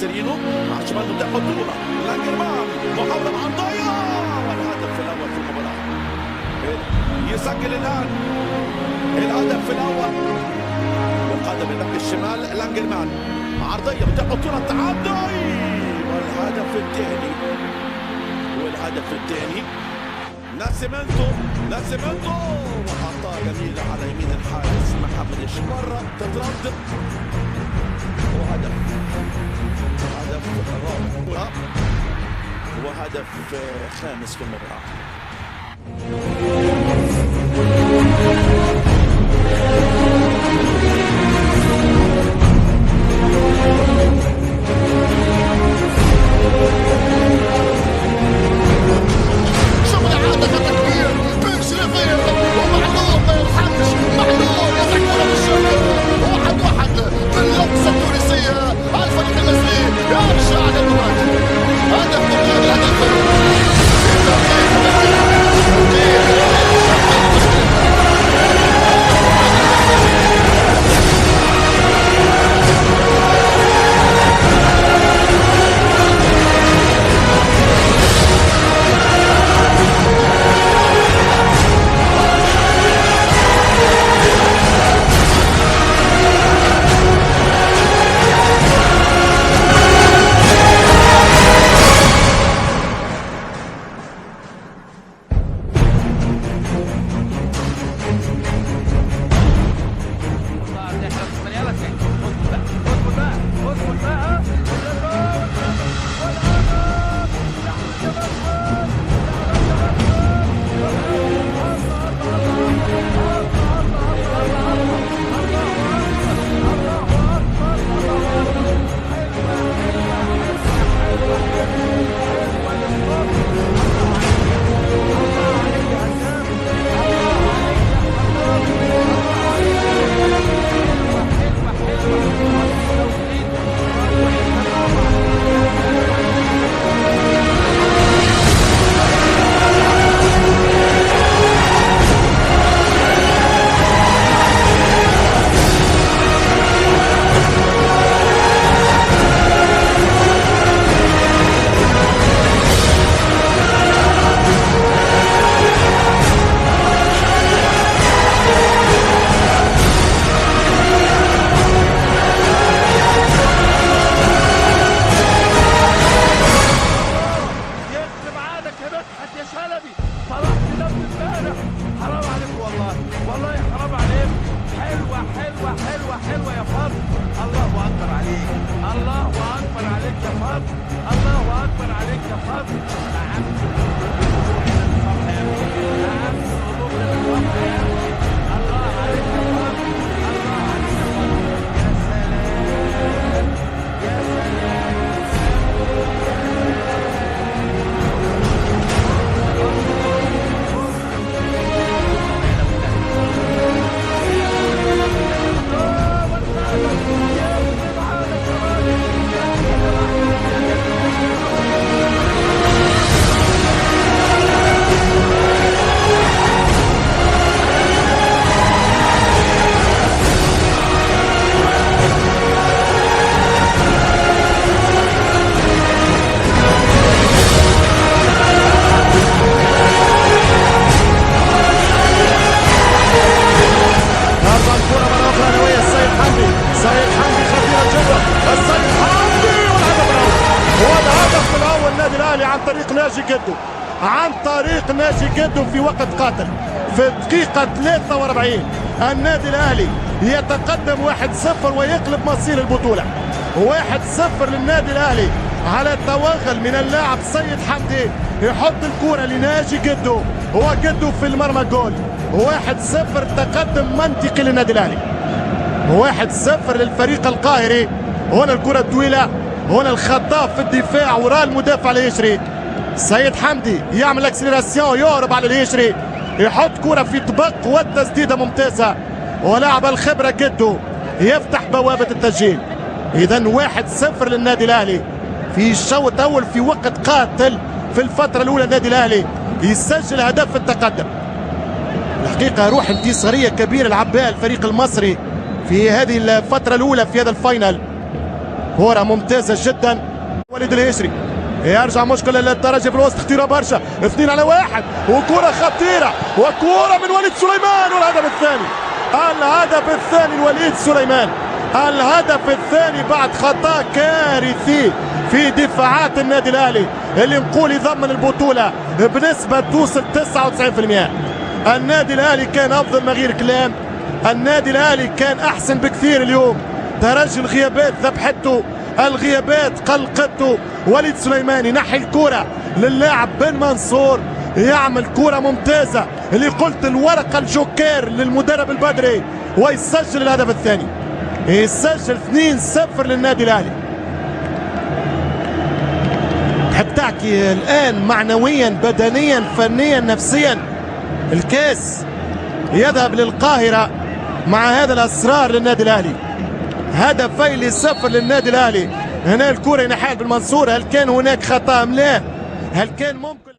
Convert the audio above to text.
سيرينو مع الشمال متاح خطورة، لانجرمان محاولة عرضية والهدف الاول في المباراة. يسجل الان الهدف الاول بالقدم ال back الشمال لانجرمان، عرضية متاح خطورة، التعدي والهدف الثاني، والهدف الثاني ناسيمنتو، ناسيمنتو وحطها جميلة على يمين الحارس محمد الشمرة، تتردد وهدف، هدف رابع وهدف خامس في المباراة. شغل عادة خطر كبير بن شريفية ومعلول ما يرحمش، معلول يضع كرة في الشباك، 1-1 باللمسة التونسية. الفريق المصري يرجع للمباراة، هدف مقابل هدف. عن طريق ناجي جدو في وقت قاتل في الدقيقة 43. النادي الأهلي يتقدم 1-0 ويقلب مصير البطولة. 1-0 للنادي الأهلي على التوغل من اللاعب سيد حمدي، يحط الكرة لناجي جدو، هو جدو في المرمى جول. 1-0 تقدم منطقي للنادي الأهلي، 1-0 للفريق القاهري. هنا الكرة الطويلة، هنا الخطاف في الدفاع وراء المدافع الهيشري. سيد حمدي يعمل accélération، يهرب على الهيشري، يحط كرة في طبق والتسديدة ممتازة، ولاعب الخبرة جدو يفتح بوابة التسجيل. إذا 1-0 للنادي الأهلي في الشوط الأول في وقت قاتل في الفترة الأولى. النادي الأهلي يسجل هدف التقدم. الحقيقة روح انتصارية كبيرة لعب بها الفريق المصري في هذه الفترة الأولى في هذا ال final. كرة ممتازة جدا. وليد الهيشري يرجع مشكلة للترجي في الوسط، خطيرة برشا، 2-1، وكرة خطيرة وكرة من وليد سليمان، والهدف الثاني، الهدف الثاني لوليد سليمان، الهدف الثاني بعد خطأ كارثي في دفاعات النادي الأهلي اللي نقول يضمن البطولة بنسبة توصل 99%. النادي الأهلي كان أفضل من غير كلام، النادي الأهلي كان أحسن بكثير اليوم. ترجي الغيابات ذبحته، الغيابات قلقته. وليد سليمان ينحي الكرة للاعب بن منصور، يعمل كرة ممتازة اللي قلت الورقة الجوكير للمدرب البدري، ويسجل الهدف الثاني، يسجل 2-0 للنادي الأهلي. تحب تحكي الآن معنويا بدنيا فنيا نفسيا، الكاس يذهب للقاهرة مع هذا الأسرار للنادي الأهلي. 2-0 للنادي الأهلي. هنا الكرة ينحال بالمنصور، هل كان هناك خطأ أم لا؟ هل كان ممكن؟